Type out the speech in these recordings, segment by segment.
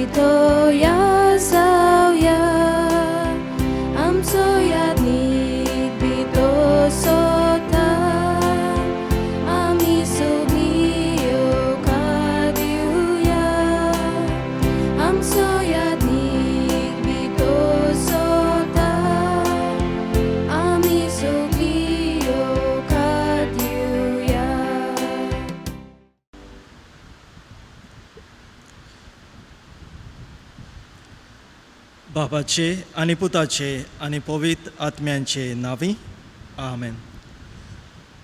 बितोया जावया आमचो यादनीक बितो सोता आमी सगळीं येवकार दिवया आमचो यादनीक बितो सोता आमी सगळीं येवकार दिवया. बापाचे आनी पुताचे आनी पवित्र आत्म्यांचे नांवी, आमेन.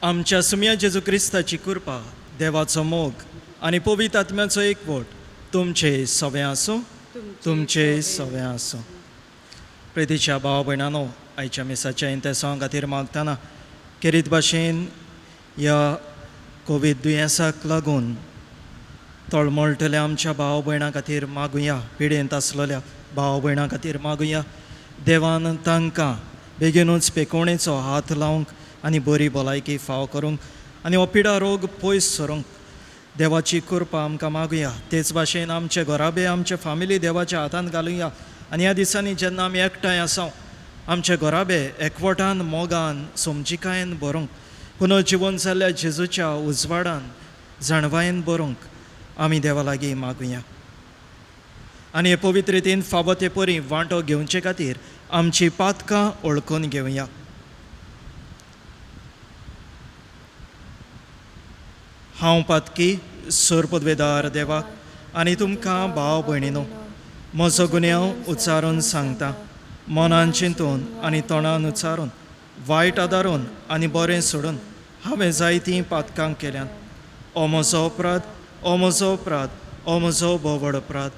आमच्या सुमया जेजू क्रिस्ताची कृपा, देवाचो मोग आनी पवित्र आत्म्याचो एकवट तुमचे सवें आसूं, तुमचे सवें आसूं. प्रेतीच्या भाव भयणानो, आयच्या मिसाच्या इंतेसांव खातीर मागतना केरीत भाशेन ह्या कोवीड दुयेंसाक लागून तळमळटल्या आमच्या भाव भयणां खातीर मागुया, पिडेंत आसलेल्या भाव भयणां खातीर मागुया. देवान तांकां बेगीनूच पेकोवणेचो हात लावंक आनी बरी भलायकी फाव करूंक आनी हो पिडा रोग पयस सरूंक देवाची कृपा आमकां मागुया. तेच भाशेन आमचे घराबे, आमचे फामिली देवाच्या हातांत घालुया आनी ह्या दिसांनी जेन्ना आमी एकठांय आसा, आमचे घराबे एकवटान, मोगान, समजिकायेन भरूंक, पुनर्जिवन जाल्ल्या जेजूच्या उजवाडान, जाणवायेन भरूंक आमी देवा लागीं मागुया. आनी हे पवित्र रितीन फावो ते परी वांटो घेवचे खातीर आमची पातकां वळखून घेवया. हांव पातकी सोरपदवेदार देवाक आनी तुमकां भाव भयणीनो म्हजो गुन्यांव उच्चारून सांगता. मनान चिंतून आनी तोंडान उच्चारून, वायट आदारून आनी बरें सोडून हांवें जायतीं पातकां केल्यात. ओ म्हजो अपराध, ओ म्हजो अपराध, ओ म्हजो भोव व्हड अपराध.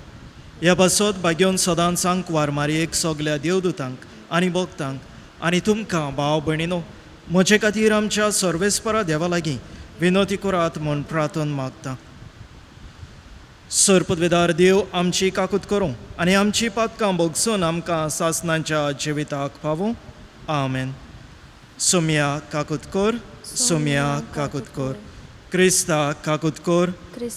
ह्या पासत भाग्योन सदांच आंकवार मारयेक, सगल्या देवदूतांक आनी भक्तांक आनी तुमकां भाव भयणीनो म्हजे खातीर आमच्या सर्वेस्परा देवा लागीं विनोती करात म्हूण प्रार्थन मागता. सरपदवेदार देव आमची काकूत करूं आनी आमची पातकां भोगसून आमकां सासनाच्या जिविताक पावूं. आमेन. सोमया काकूत कर, सोमया काकूत कर. क्रिस्ता काकूत कर,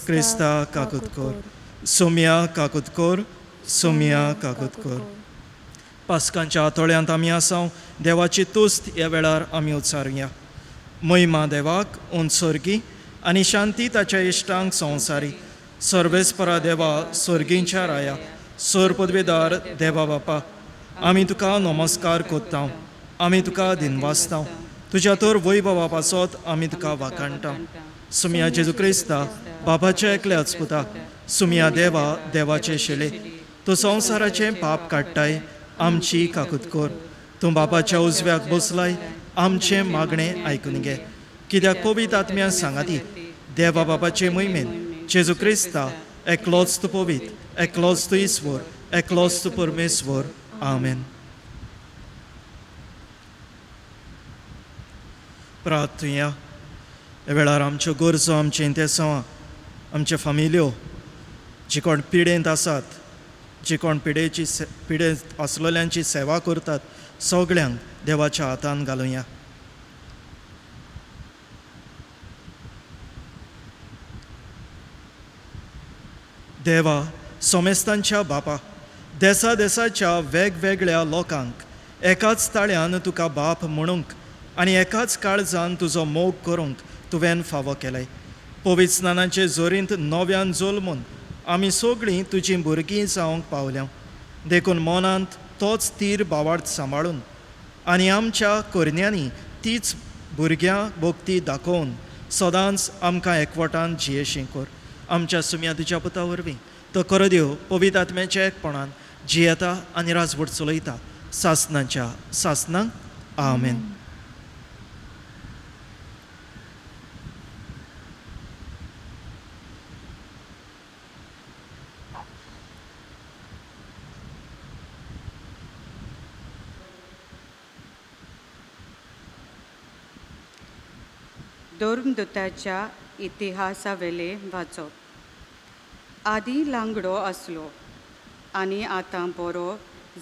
क्रिस्ता काकूत कर. सोमया काकूत कर, सोमया काकूत कर. पास्कांच्या आतोळ्यांत आमी आसाव. देवाची तुस्त ह्या वेळार आमी उच्चारुया. महिमा देवाक उंच सर्गी आनी शांती ताच्या इश्टांक संवसारी. सर्वेस्परा देवा, सर्गींच्या राया, सर पदवेदार देवा बापा, आमी तुका नमस्कार कोत्ता, आमी तुका दिनवासता. तुज्या तर वैभवा पासत आमी तुका वाखाणटा. सुमया जेजू क्रिस्ता, बाबाच्या एकल्याच पुता, सुमया देवा, देवाचे शेले, तूं संवसाराचें पाप काडटाय, आमची काकूत कर. तूं बाबाच्या उजव्याक बसलाय, आमचें मागणें आयकून घे. कित्याक पवित्र आत्म्या सांगाती देवा बाबाचे मोहिमेन जेजू क्रिस्ता, एकलोच तूं पवित्र, एकलोच तूं ईश्वर, एकलोच तूं परमेश्वर. आमेन. प्रार्थुया. ह्या वेळार आमच्यो गरजो, आमचें इंतेसांवां, आमच्यो फामिल्यो, जी कोण पिडेंत आसात, जी कोण पिडेची पिडेंत आसलेल्यांची सेवा करतात, सगळ्यांक देवाच्या हातान घालुया. देवा, सोमेस्तांच्या बापा, देसा देसाच्या वेगवेगळ्या लोकांक एकाच ताळ्यान तुका बाप म्हणूंक आनी एकाच काळजान तुजो मोग करूंक तुवें फावो केलाय. पवित्र स्नानाचे जोरींत नव्यान जल्मून आमी सगळीं तुजीं भुरगीं जावंक पावल्या. देखून मनांत तोच तीर भावार्थ सांबाळून आनी आमच्या करण्यांनी तीच भुरग्यां भक्ती दाखोवन सदांच आमकां एकवटान जियेशी कर. आमच्या सुमया तुज्या पुता वरवीं, तो खरो देव, पवित्र आत्म्याच्या एकपणान जियेता आनी राजवट चलयता सासनाच्या सासनाक. आमेन. धर्मदूताच्या इतिहासावेलें वाचप. आदीं लांगडो आसलो आनी आतां बरो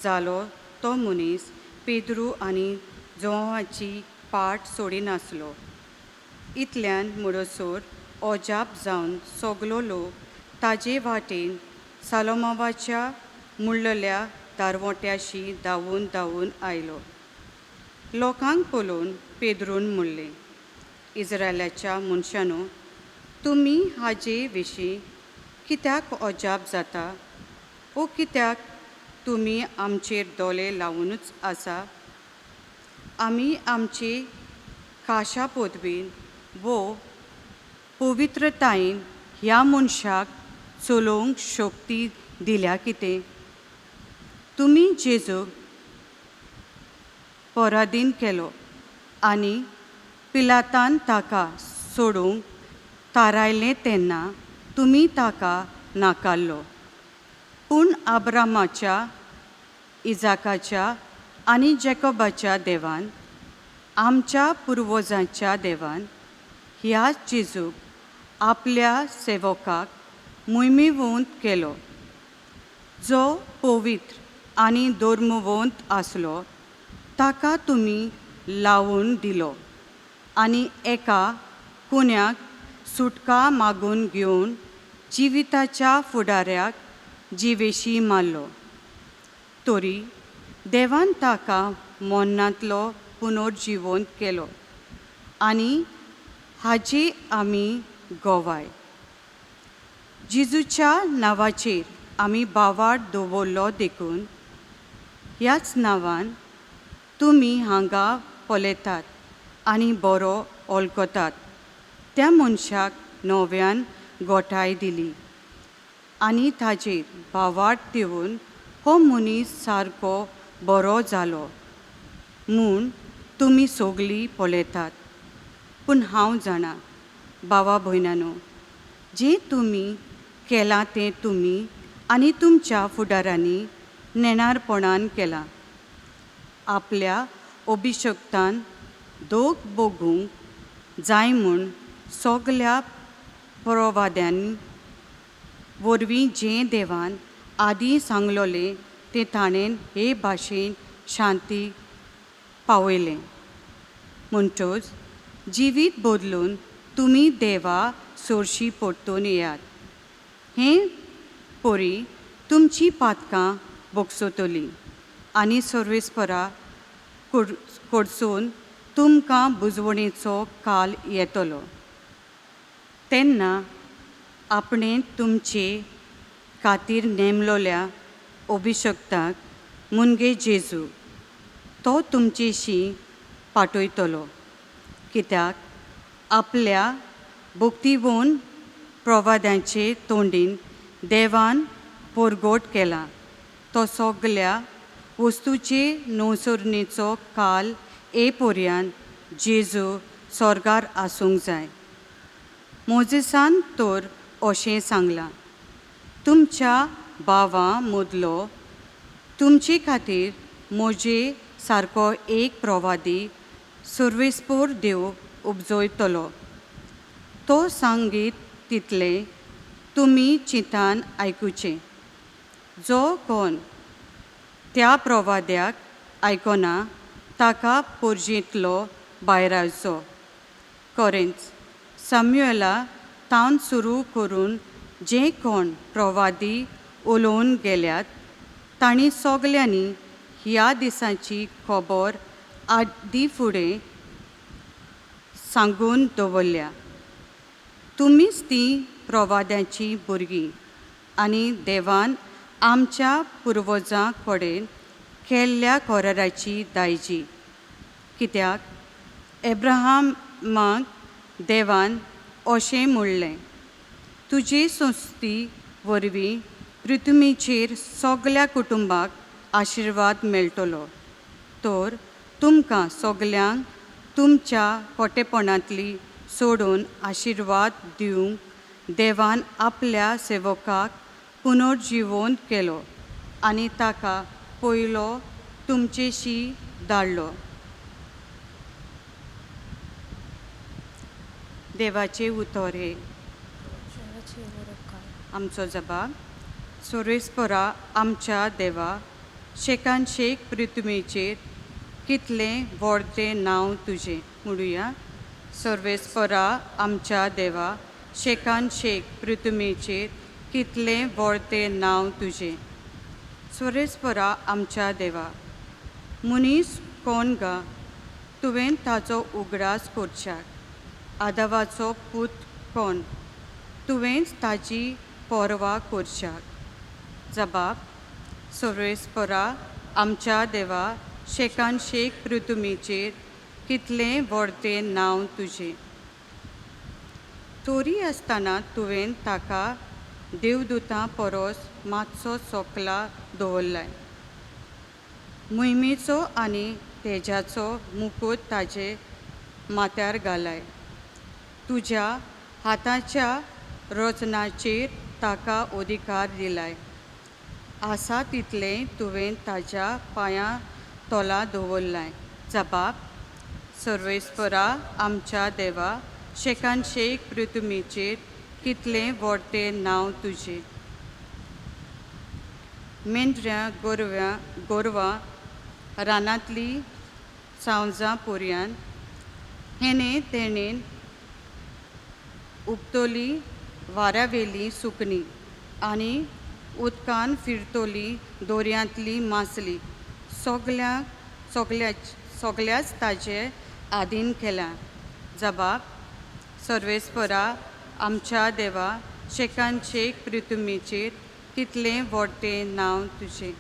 जालो तो मनीस पेद्रू आनी जोवाची पाट सोडिनासलो. इतल्यान म्हणसर अजाप जावन सगलो लोक ताजे वाटेन सालोमावाच्या मुळ्ळल्या दारवोट्याशी धांवून धांवून आयलो. लोकांक पळोवन पेद्रून म्हणलें, इज्रायलाच्या मनशांनो, तुमी हाजे विशीं कित्याक अजाप जाता ओ कित्याक तुमी आमचेर दोळे लावुनूच आसा? आमी आमची खाशा पदवीन वो पवित्रतायेन ह्या मनशाक चलोवंक शक्ती दिल्या कितें? तुमी जेजूक पराधीन केलो आनी पिलातान ताका सोडूंक थारायलें तेन्ना तुमी ताका नाकारलो. पूण आब्रामाच्या, इजाकाच्या आनी जेकोबाच्या देवान, आमच्या पुर्वजांच्या देवान ह्या जेजूक आपल्या सेवकाक मुयमीवंत केलो, जो पवित्र आनी धर्मवंत आसलो ताका तुमी लावून दिलो आनी एका कुन्याक सुटका मागून घेवन जिविताच्या फुडाऱ्याक जिवेशी मारलो. तरी देवान ताका मरणांतलो पुनर्जिवंत केलो आनी हाजी आमी गोवाय. जेजूच्या नांवाचेर आमी बावाट दवरलो देखून ह्याच नांवान तुमी हांगा पळयतात आनी बरो वळखतात त्या मनशाक नव्यान गोठाय दिली आनी ताजेर भावार्थ दिवन हो मनीस सारको बरो जालो म्हूण तुमी सगळीं पळयतात. पूण हांव जाणा भावा भयणानो, जें तुमी केलां तें तुमी आनी तुमच्या फुडारांनी नेणारपणान केलां. आपल्या अभिशक्तान दोग भोगूंक जाय म्हूण सगल्या प्रवाद्यांनी वरवीं जें देवान आदीं सांगलोलें तें ताणें हे भाशेन शांती पावयलें. म्हणटच जिवीत बदलून तुमी देवा सोरशी परतून येयात, हे परी तुमचीं पातकां भोगसतलीं आनी सर्वेस्परा कडसून तुमकां बुजवणेचो काल येतलो. तेन्ना आपणें तुमचे खातीर नेमलोल्या अभिशक्ताक मुनगे जेजू तो तुमचेशी पाठयतलो, कित्याक आपल्या भक्तिवून प्रवाद्यांचे तोंडीन देवान परगट केला तो सगल्या वस्तूचे नवसरणेचो काल ए पर्यंत जेजू स्वर्गार आसूंक जाय. मोजेसान तर अशें सांगलां, तुमच्या भावां मदलो तुमचे खातीर म्हजे सारको एक प्रवादी सर्वेस्पोर देव उपजयतलो, तो सांगीत तितलें तुमी चिंतान आयकुचें. जो कोण त्या प्रवाद्याक आयकना ताका पोरजेंतलो भायरावचो. खरेंच साम्युएला तावन सुरू करून जे कोण प्रवादी उलोवन गेल्यात तांणी सगल्यांनी ह्या दिसांची खबर आदी फुडें सांगून दवरल्या. तुमीच ती प्रवाद्यांची भुरगीं आनी देवान आमच्या पुर्वजां कडेन केल्ल्या कराराची दायजी, कित्याक एब्राहामाक देवान अशें म्हणलें, तुजे संस्ती वरवीं पृथ्वीचेर सगल्या कुटुंबाक आशिर्वाद मेळटलो. तर तुमकां सगल्यांक तुमच्या खोटेपणांतली सोडून आशिर्वाद दिवंक देवान आपल्या सेवकाक पुनर्जिवंत केलो आनी ताका पयलो तुमचेशी धाडलो. देवाचें उतर हें आमचो जबाब. सुरेस्परा आमच्या देवा, शेकान शेक पृथ्वीचेर कितलें व्हड तें नांव तुजें. म्हणुया, सर्वेस्परा आमच्या देवा, शेकान शेक पृथ्वीचेर कितलें व्हड तें नांव तुजें. स्वरेस्परा आमच्या देवा, मनीस कोण गा तुवें ताचो उगडास करच्याक, आदावाचो पूत कोण तुवेंच ताजी पर्वा करच्याक. जबाब. सर्वेस्परा आमच्या देवा, शेकान शेक पृथुमीचेर कितलें व्हड तें नांव तुजें. तोरी आसतना तुवें ताका देवदूतां परस मातसो सोकला दवरलाय, मोहिमेचो आनी तेजाचो मुकूट ताजे माथ्यार घालाय, तुज्या हाताच्या रचनाचेर ताका अधिकार दिलाय, आसा तितलें तुवें ताज्या पांयां तोला दवरलाय. जबाब. सर्वेस्परा आमच्या देवा, शेकान शेक पृथुमीचेर कितलें व्हड तें नांव तुजें. मेंढऱ्यां गोरव्यां गोरवां रानांतली सावजां पुरयान हेणे तेणेन उबतली वाऱ्यावेली सुकणी आनी उदकान फिरतली दोरयांतली मासली, सगळ्यांक सगल्या सगल्याच ताजे आदीन केल्या. जबाब. सर्वेस्परा आमच्या देवा, शेकान शेक पृथुमीचेर कितलें व्हड तें नांव तुजें.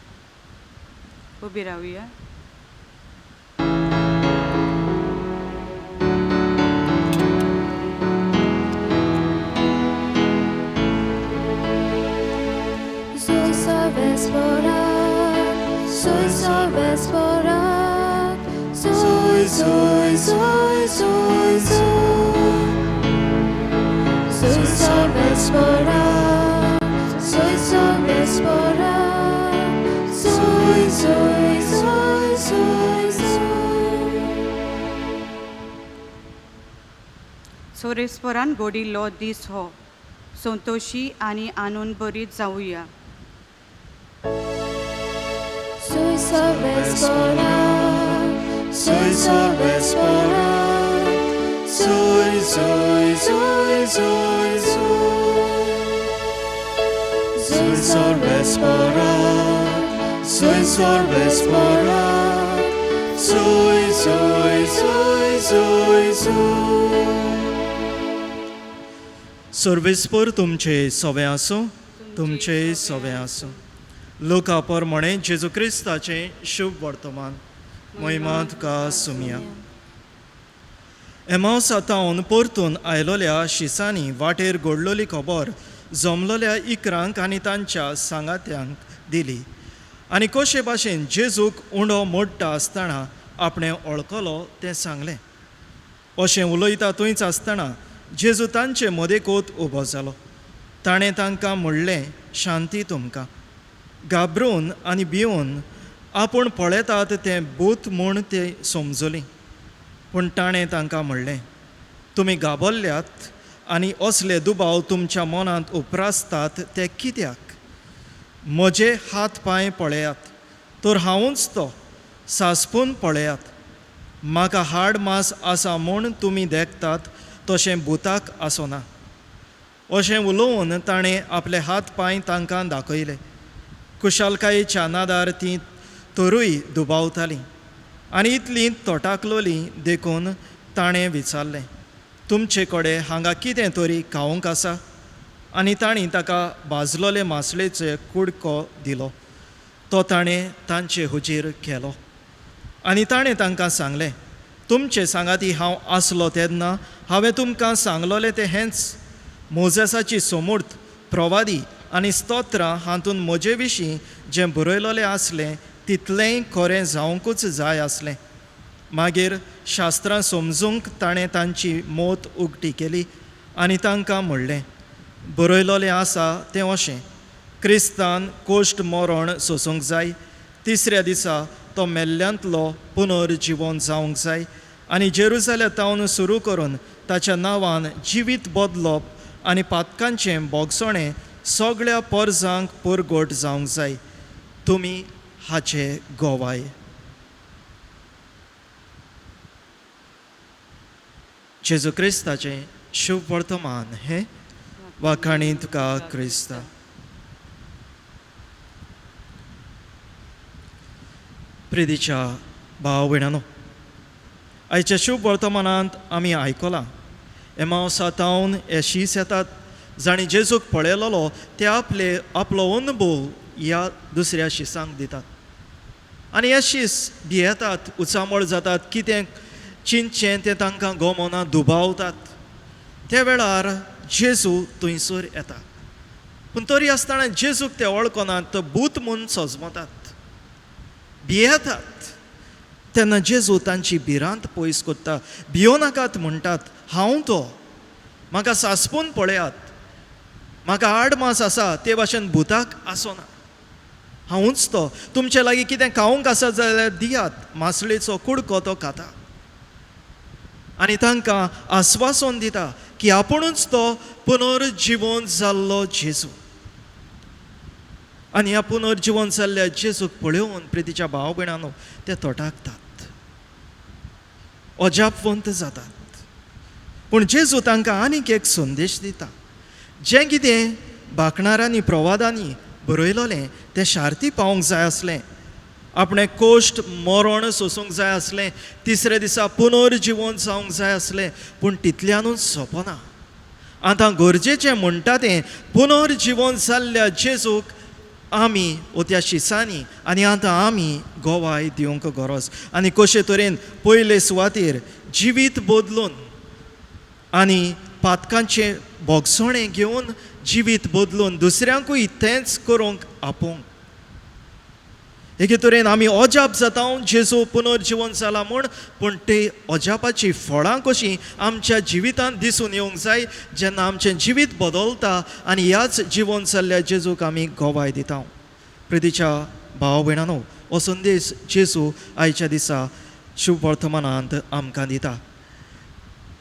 उबी रावया. Soy sorvespora, soy sorvespora, soy, soy, soy, soy, soy. Soy sorvespora, soy sorvespora, soy, soy, soy, soy, soy. सोरेस्परान घडिल्लो दीस हो, संतोशी आनी आनंदभरीत जावया. Soy sorvespora, soy sorvespora, soy, soy, soy, soy, soy. Soy sorvespora, soy sorvespora, soy, soy, soy, soy, soy. सर्वेस्पर तुमचे सवे आसूं, तुमचे सवे आसूं. लोका प्रमाणे जेजू क्रिस्ताचें शुभ वर्तमान. महिमा तुका सुमया. एमावसा तावन परतून आयलोल्या शिसांनी वाटेर घडलोली खबर जमलोल्या इकरांक आनी तांच्या सांगात्यांक दिली आनी कशे भाशेन जेजूक उंडो मोडटा आसतना आपणें वळखलो तें सांगलें. अशें उलयता थंयच आसतना जेजू तांचे मदेकोत उबो जालो. ताणें तांकां म्हणलें, शांती तुमकां. घाबरून आनी भिवन आपूण पळयतात तें भूत म्हूण ते समजलीं. पूण ताणें तांकां म्हणलें, तुमी घाबरल्यात आनी असले दुबाव तुमच्या मनांत उप्रासतात ते कित्याक? म्हजे हात पांय पळयात, तर हांवूच तो. सासपून पळयात, म्हाका हाड मांस आसा म्हूण तुमी देखतात तशें भुताक आसना. अशें उलोवन ताणें आपले हात पांय तांकां दाखयले. खुशालकायेच्या नादार तीं तरूय दुबावतालीं आनी इतलीं तोटाकलोलीं देखून ताणें विचारलें, तुमचे कडेन हांगा कितें तरी खावंक आसा? आनी तांणी ताका भाजलोले मासळेचे कुडको दिलो. तो ताणें तांचे हुजीर केलो. आनी ताणें तांकां सांगलें, तुमचे सांगाती हांव आसलो तेन्ना हांवें तुमकां सांगलोलें तें हेंच, मोजेसाची सोमूर्त, प्रवादी आनी स्तोत्रां हातूंत म्हजे विशीं जें बरयलोलें आसलें तितलेंय खरें जावंकूच जाय आसलें. मागीर शास्त्रां समजूंक ताणें तांची मोत उगटी केली आनी तांकां म्हणलें, बरयलोलें आसा तें अशें, क्रिस्तान कोश्ट मरण सोसूंक जाय, तिसऱ्या दिसा तो मेल्ल्यांतलो पुनर्जिवन जावंक जाय आनी जेरुजाल्या तावन सुरू करून ताच्या नांवान जिवीत बदलप आनी पातकांचें भोगसणें सगळ्या पोरजांक पुरगोट जावंक जाय. तुमी हाचे गोवाय. जेजू क्रिस्ताचें शुभ वर्तमान हें. वाखाणी तुका क्रिस्ता. प्रितीच्या भाव भयणानो, आयच्या शुभ वर्तमानांत आमी आयकलां एमावसा तावन हे शीस येतात जांणी जेजूक पळयलेलो ते आपले आपलो अनुभव ह्या दुसऱ्या शिसांक दितात आनी हे शीस भियेतात, उचांबळ जातात, कितें चिंतचें तें तांकां गमना, दुबावतात. त्या वेळार जेजू थंयसर येता, पूण तरी आसतना जेजूक ते वळखनात, तो भूत म्हूण सजमतात, भियेतात. तेन्ना जेजू तांची भिरांत पयस करता. भियो नाकात म्हणटात, हांव तो, म्हाका सासपून पळयात, म्हाका आडमास आसा ते भाशेन भुताक आसना, हांवूच तो. तुमचे लागीं कितें खावंक आसा जाल्यार दियात. मासळेचो कुडको तो खाता आनी तांकां आस्वासन दिता की आपुणूच तो पुनर्जिवन जाल्लो जेजू. आनी ह्या पुनर्जिवन जाल्ल्या जेजूक पळोवन प्रितीच्या भाव भयणानो ते तोटाकतात, अजापवंत जातात. पूण जेजू तांकां आनीक एक संदेश दिता. जें कितें बाकणारांनी प्रवादांनी बरयलोलें तें शार्ती पावोंक जाय आसलें, आपणें कोश्ट मरण सोसूंक जाय आसलें, तिसऱ्या दिसा पुनर्जिवन जावंक जाय आसलें, पूण तितल्यानूच सोंपना. आतां गरजेचें म्हणटा तें पुनर्जिवन जाल्ल्या जेजूक आमी ओ त्या शिसांनी आनी आतां आमी गोवाय दिवंक गरज. आनी कशे तरेन पयले सुवातेर जिवीत बदलून आनी पातकांचें भोगसणें घेवन जिवीत बदलून दुसऱ्यांकूय तेंच करूंक आपोवंक. एके तरेन आमी अजाप जाता जेजू पुनर्जिवन जाला म्हूण, पूण ते अजापाची फळां कशीं आमच्या जिवितांत दिसून येवंक जाय जेन्ना आमचें जिवीत बदलता आनी ह्याच जिवन जाल्ल्या जेजूक आमी गोवाय दिता. प्रितीच्या भाव भयणानो, हो संदेश जेजू आयच्या दिसा शुभ वर्तमानांत आमकां दिता.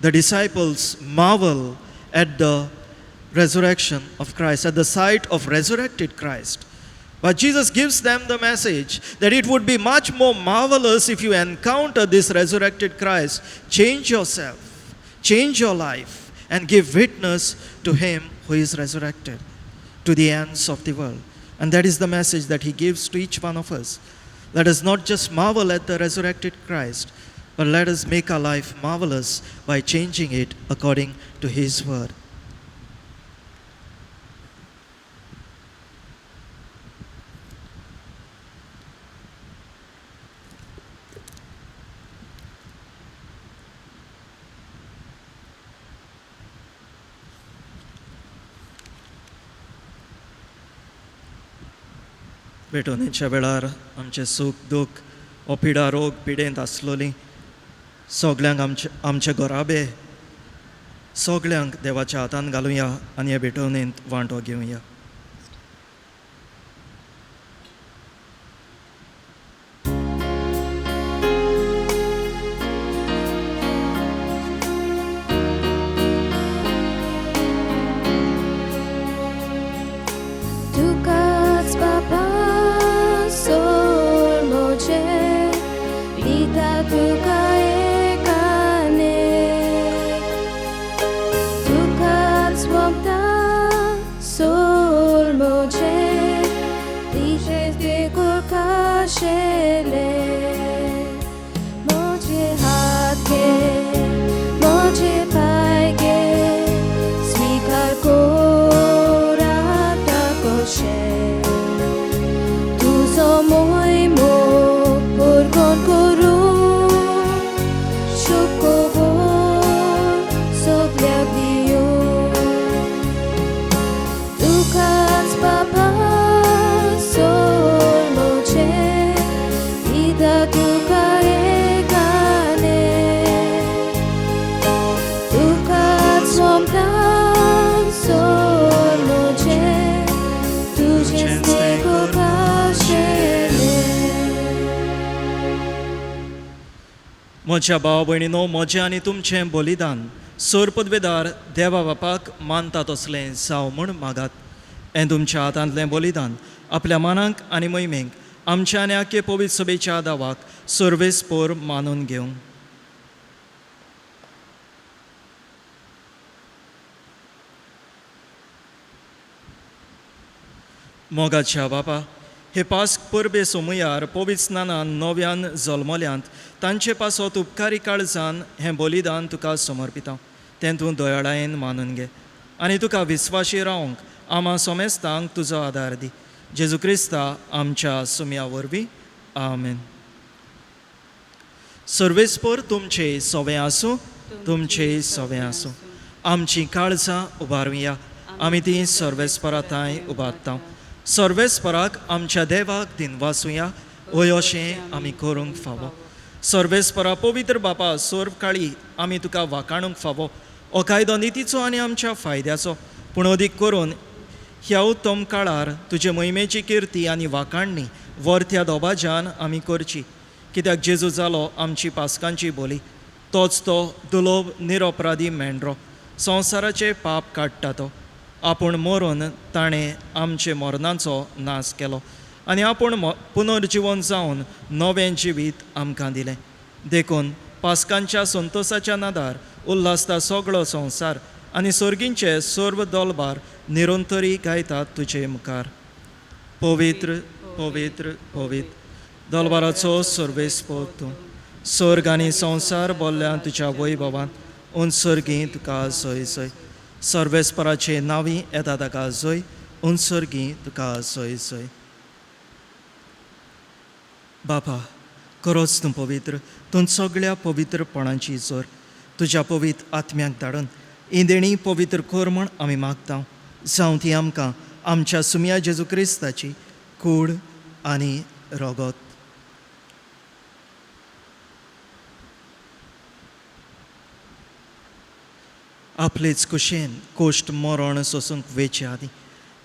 The disciples marvel at the resurrection of Christ, at the sight of resurrected Christ. But Jesus gives them the message that it would be much more marvelous if you encounter this resurrected Christ. Change yourself, change your life, and give witness to him who is resurrected to the ends of the world. And that is the message that he gives to each one of us. Let us not just marvel at the resurrected Christ, but let us make our life marvelous by changing it according to his word. भेटवणेच्या वेळार आमचें सूख दूख हो पिडा रोग पिडेंत आसलोली सगल्यांक आमचे आमचे घराबे सगल्यांक देवाच्या हातान घालुया आनी हे भेटवणेंत वांटो घेवया. तुकाच बाबा सोल म्हजें दिता तुका एकाने, तुकाच सोंपता सोल म्हजें तिचें देखून खाशेलें. म्हजे हात घे म्हजे पांय घे स्विकार कर आतां कशें तुजो मोहिमो पुरवण करूं शुभ खबर सगल्याक दिवं. तुकाच बाबा सोल म्हजें दिता तुका एकाने, तुकाच सोंपता सोल म्हजें तुजेंच देखून खाशेलें. म्हज्या भाव भयणीनो, म्हजें आनी तुमचें बलिदान सोर पदवेदार देवा बापाक मानता तसलें जावं म्हूण मागात. हें तुमच्या हातांतलें बलिदान आपल्या मनाक आनी मोहिमेक आमच्या आनी आख्खे पवित्र सभेच्या दावाक सर्वेस्पोर मानून घेवं. मोगाच्या बापा, हे पास्क परबे सोमुयार पवित्र स्नानान नव्यान जल्मल्यांत तांचे पासत उपकारी काळजान हें बलिदान तुका समर्पिता. तें तूं दयाळायेन मानून घे आनी तुका विस्वाशी रावंक आमा सोमेस्तांक तुजो आदार दी. जेजू क्रिस्ता आमच्या सुम्या वरवीं. आमेन. सर्वेस्पर तुमचे सवें आसूं, तुमचे सवें आसूं. आमची काळजां उबारुया, आमी ती सर्वेस्परा थंय उबारता. सर्वेस्पराक आमच्या देवाक दिनवासुया, हय अशें आमी करूंक फावो. सर्वेस्परा पवित्र बापा, सर्व काळी आमी तुका वाखाणूंक फावो. हो कायदो नितीचो आनी आमच्या फायद्याचो, पूण अदीक करून ह्या उत्तम काळार तुजे मोहिमेची किर्ती आनी वाखाणणी वर्त्या दोबाज्यान आमी करची. कित्याक जेजू जालो आमची पासकांची बोली, तोच तो दुलोब निरपराधी मेंढरो, संवसाराचे पाप काडटा तो. आपूण मरून ताणें आमचे मरणाचो नाश केलो आनी आपूण पुनर्जिवन जावन नवें जिवीत आमकां दिलें. देखून पासकांच्या संतोसाच्या नादार उल्हासता सगळो संवसार आनी सर्गींचे सर्व दोलबार निरंतरी गायतात तुजे मुखार. पवित्र पवित्र पवित्र दलबाराचो सर्वेस्पर तूं, सर्ग आनी संवसार बोल्ल्या तुज्या वैभवान. उनसर्गी तुका जय जय. सर्वेस्पराचे नांवी येता ताका जय. उनसर्गी तुका जय जय. बापा, खरोच तूं पवित्र, तूं सगळ्या पवित्रपणाची जोर. तुज्या पवित्र आत्म्याक धाडून ही देणी पवित्र कर म्हण आमी मागता. जावं ती आमकां आमच्या सुम्या जेजू क्रिस्ताची कूड आनी रगत. आपलेच कुशेन कोश्ट मरण सोसूंक वेचे आदीं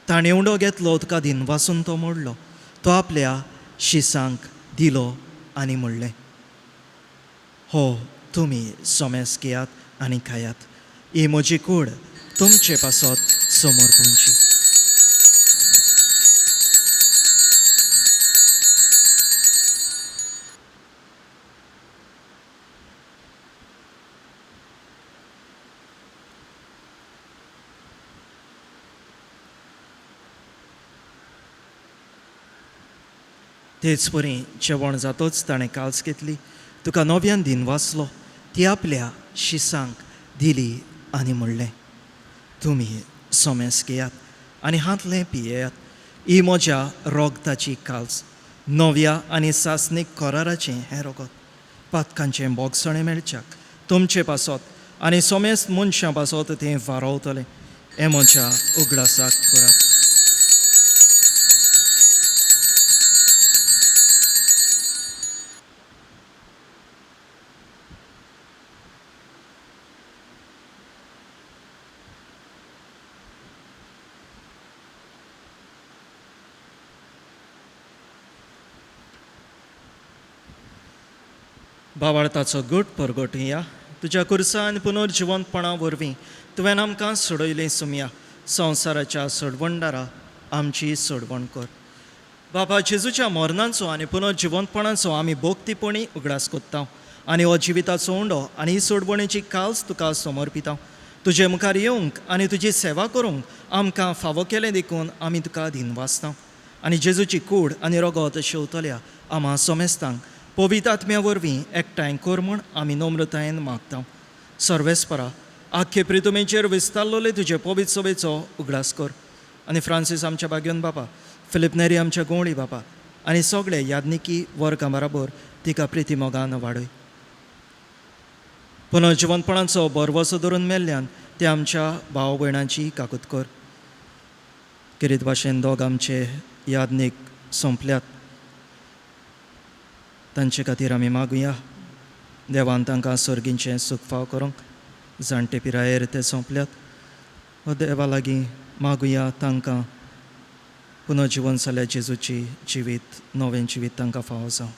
ताणें उंडो घेतलो, तुका दिनवासून तो मोडलो, तो आपल्या शिसांक दिलो आनी म्हणलें, हो तुमी सोमेस घेयात आनी खायात, ही म्हजी कूड तुमचे पासत समर्पूंची. तेच परी जेवण जातोच ताणें काल्स घेतली, तुका नव्यान दिन वाचलो, ती आपल्या शिसांक दिली आनी म्हणलें, तुमी सोमेस घेयात आनी हांतलें पियेयात, ही म्हज्या रोगताची काल्स, नव्या आनी सासणीक कराराचें हें रोगत, पातकांचें बोगसणें मेळच्याक तुमचे पासत आनी सोमेस्त मनशां पासत तें वारोवतलें. हें म्हज्या उगडासाक करात. बाबाळताचो गट परगटुया, तुज्या कुर्सा आनी पुनर्जिवंतपणा वरवीं तुवें आमकां सोडयलें सुमया, संवसाराच्या सोडवणदारा आमची सोडवण कर. बाबा, जेजूच्या मरणाचो आनी पुनर्जिवंतपणाचो आमी भोक्तीपणी उगडास कोत्ता आनी हो जिविताचो उंडो आनी ही सोडवणेची काल्स तुका समर्पिता. तुजे मुखार येवंक आनी तुजी सेवा करूंक आमकां फावो केलें देखून आमी तुका दिनवासता आनी जेजूची कूड आनी रगत शेवतल्या आमा सोमेस्तांक पवित्र आत्म्या वरवीं एकठांय कर म्हूण आमी नम्रतायेन मागता. सर्वेस्परा, आख्खे प्रितुमेचेर विस्तारलोले तुजे पवित्र सभेचो उगडास कर आनी फ्रांसीस आमच्या बागेवन बापा, फिलीप नेरी आमच्या गोंवळी बापा आनी सगळे यादनिकी वर्गां बराबर तिका प्रिती मोगान वाडय. पुनर्जिवंतपणाचो बरवसो धरून मेल्ल्यान ते आमच्या भाव भयणांची काकूत कर. किरीत भाशेन दोग आमचे यादनीक सोंपल्यात, तांचे खातीर आमी मागुया. देवान तांकां सर्गींचें सूख फाव करूंक, जाणटे पिरायेर ते सोंपल्यात. हो देवा लागीं मागुया तांकां पुनर्जिवन जाल्या जेजूची जिवीत, नवें जिवीत तांकां फावो जावं.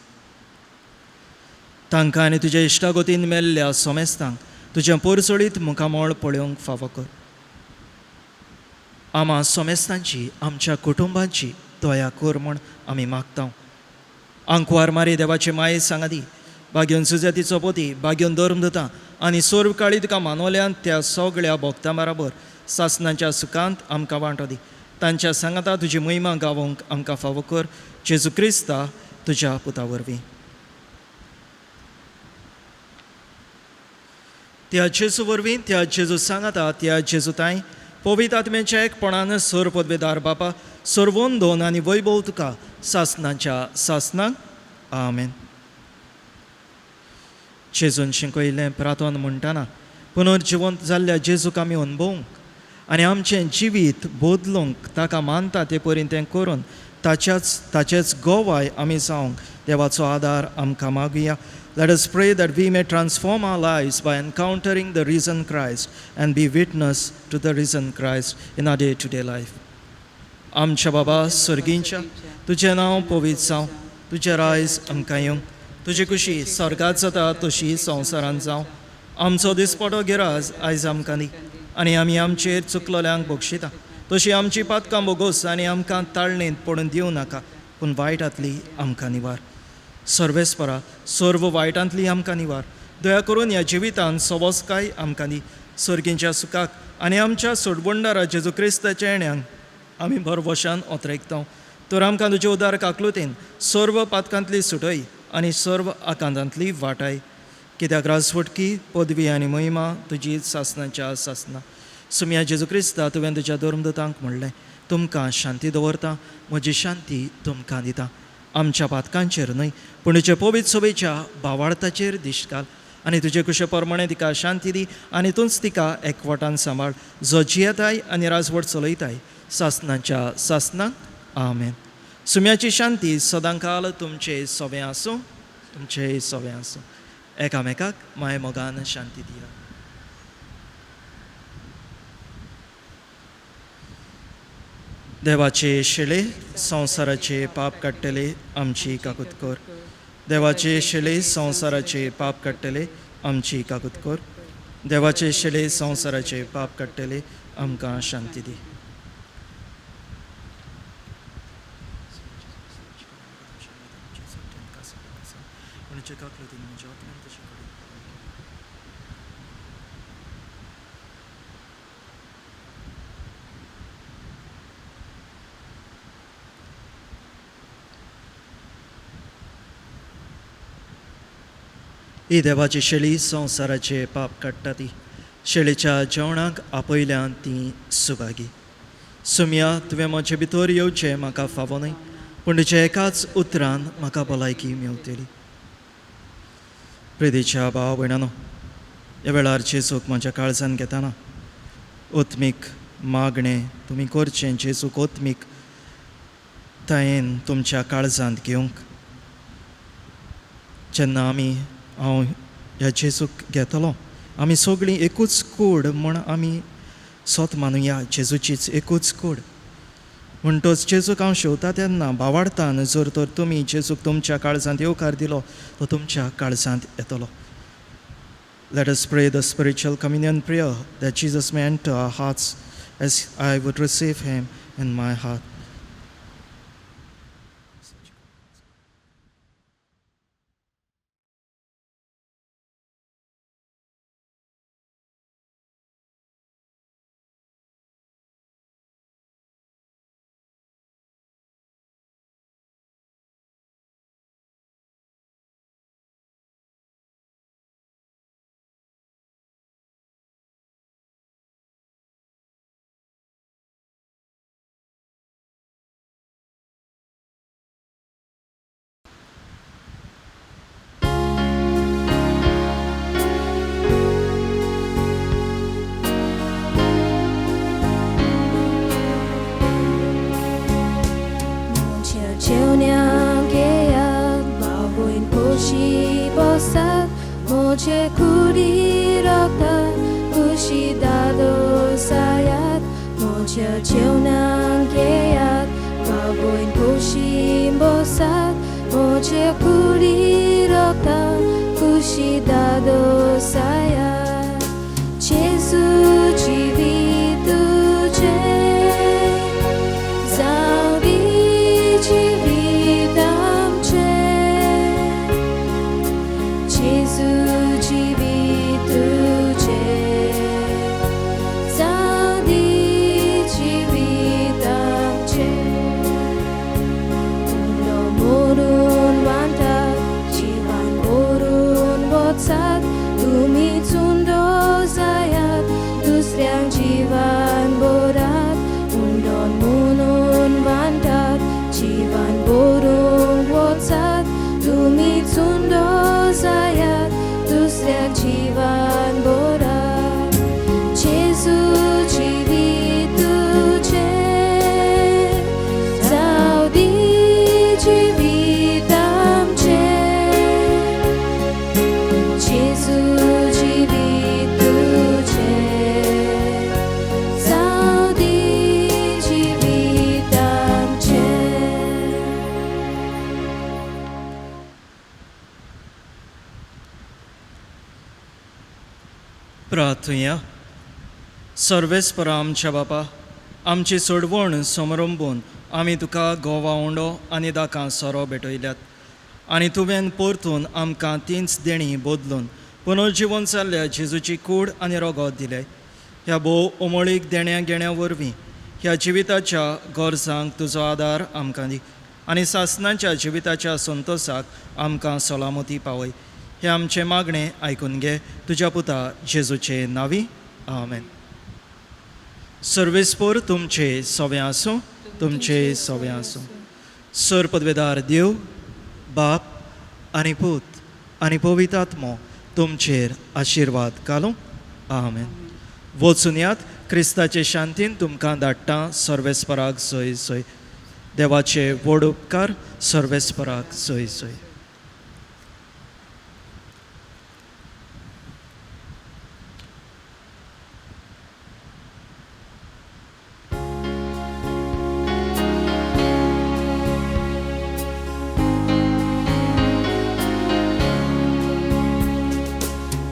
तांकां आनी तुज्या इश्टागतीन मेल्ल्या सोमेस्तांक तुजें पोरचोळीत मुखामळ पळोवंक फावो कर. आमा सोमेस्तांची, आमच्या कुटुंबांची दया कर म्हूण आमी मागता. आंकवार मारी देवाचे माये सांगादी, बागेवन सुजातीचो पोती, बागेवन धर्म दिता आनी सर्व काळी तुका मानवल्यान त्या सगळ्या भोक्तां बराबर सासणाच्या सुखांत आमकां वांटो दी. तांच्या सांगाता तुजी महिमा गावोंक आमकां फावो कर, जेजू क्रिस्ता तुज्या पुता वरवीं. त्या जेजू वरवीं, त्या जेजू सांगाता, त्या जेजू तांय पवित्र आत्म्याच्या एकपणान सर पदवेदार बापा सर्वोन दोन आनी वैभव तुका सासनाच्या सासनाक. आमेन. जेजून शिकयलें प्रार्थना म्हणटाना पुनर्जिवंत जाल्ल्या जेजूक आमी अनुभवूंक आनी आमचें जिवीत बदलूंक ताका मानता ते परीन तें करून ताचेच गोवाय आमी जावंक देवाचो आदार आमकां मागुया. Let us pray that we may transform our lives by encountering the risen Christ and be witness to the risen Christ in our day-to-day life. आमच्या बाबा सर्गींच्या, तुजें नांव पवित्र जावं, तुजें रायज आमकां येवं, तुजी खुशी स्वर्गांत जाता तशी संवसारांत जावं. आमचो दिसपटो गिराज आयज आमकां दी आनी आमी आमचेर चुकलोल्यांक बक्षिता तशी आमची पातकां बोगोस आनी आमकां ताळणेंत पडून दिवं नाका, पूण वायटांतली आमकां निवार. सर्वेस्परा सर्व वायटांतली आमकां निवार. दया करून ह्या जिवितांत सवसकाय आमकां दी. सर्गींच्या सुखाक आनी आमच्या सोडबंडारा जेजू क्रिस्ताच्या येण्यांक आमी भरवशान ओतरेकता. तर आमकां तुजे उदार काकलुतेन सर्व पातकांतली सुटय आनी सर्व आकांतांतली वाटाय. कित्याक राजवटकी पदवी आनी महिमा तुजी सासनाच्या सासना. सुमया जेजू क्रिस्ता, तुवें तुज्या धर्मदूतांक म्हणलें, तुमकां शांती दवरता, म्हजी शांती तुमकां दिता. आमच्या पातकांचेर न्हय पूण तुजे पवित्र सभेच्या भावार्थाचेर दिश्ट घाल आनी तुजे कुशे प्रमाणे तिका शांती दी आनी तूंच तिका एकवटान सांबाळ, जो जियेताय आनी राजवट चलयताय सासनाच्या सासनाक. आमेन. सुम्याची शांती सदांकाल तुमचे सोवें आसूं, तुमचे सोवें आसूं. एकामेकाक माय मोगान शांती दिया. देवाचे शेळे संवसाराचे पाप काडटले आमची काकूत कर. देवाचे शेळे संवसाराचे पाप काडटले आमची काकूत कर. देवाचे शेळे संवसाराचे पाप काडटले आमकां शांती दी. ही देवाची शेळी संवसाराचे पाप काडटा ती शेळीच्या जेवणाक आपयल्यान ती सुभागी. सुमया, तुवें म्हजे भितर येवचें म्हाका फावो न्हय, पूण तुज्या एकाच उतरान म्हाका भलायकी मेवतली. प्रितीच्या भाव भयणानो, ह्या वेळार जेजूक म्हज्या काळजान घेताना ओत्मीक मागणें तुमी करचें, जेजूक ओत्मीक तायेन तुमच्या काळजांत घेवंक. जेन्ना आमी हांव ह्या जेजूक घेतलो, आमी सगळीं एकूच कूड म्हूण आमी सोत मानुया, जेजूचीच एकूच कूड. म्हणटच जेजूक हांव शेवता तेन्ना भावार्थान जर तर तुमी जेजूक तुमच्या काळजांत येवकार दिलो तो तुमच्या काळजांत येतलो. Let us pray the spiritual communion prayer that Jesus may enter our hearts as I would receive him in my heart. म्हजे कुडी रगता खुशी दादो सायात, म्हज्या जेवणाक घेयात बाबून खोशी बसात, म्हजे कुडी रगता खुशी दादो सायात. जेजू जिवीत तुजें जावं दी जिवीत आमचें, जेजू जिवीत तुजें जावं दी जिवीत प्रार्थुया. सर्वेस्परा आमच्या बापा, आमची सोडवण समरंबून आमी तुका गोवा उंडो आनी दाकां सोरो भेटयल्यात आनी तुवें परतून आमकां तींच देणी बदलून पुनर्जिवन जाल्ल्या जेजूची कूड आनी रोगोत दिले. ह्या भोव उमळीक देण्या घेण्या वरवीं ह्या जिविताच्या गरजांक तुजो आदार आमकां दी आनी सासणाच्या जिविताच्या संतोसाक आमकां सलामती पावय. हें आमचें मागणें आयकून घे तुज्या पुता जेजूचे नांवी. आमेन. सर्वेस्पोर तुमचे सवें आसूं, तुमचे सवें आसूं. सर पदवेदार देव बाप आनी पूत आनी पवित्र आत्मो तुमचेर आशिर्वाद घालूं. आमेन. वचून यात क्रिस्ताचे शांतीन तुमकां धाडटा. सर्वेस्पराक सोय सोय. देवाचे व्हड उपकार. सर्वेस्पराक सोय सोय.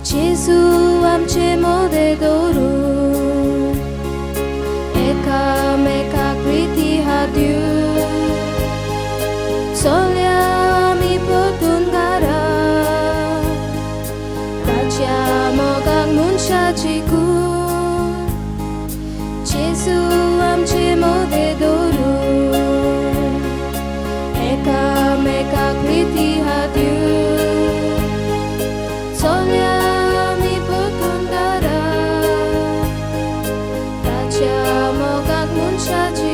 जेजू आमचे मोदे दवरून एकामेकाक प्रिती हात चलया आमी परतून घरा ताच्या मोगाक मनशाची कूड. जेजू आमचे मोदे दवरून एकामेकाक प्रिती हात चलया आमी परतून घरा ताच्या मोगाक मनशाची.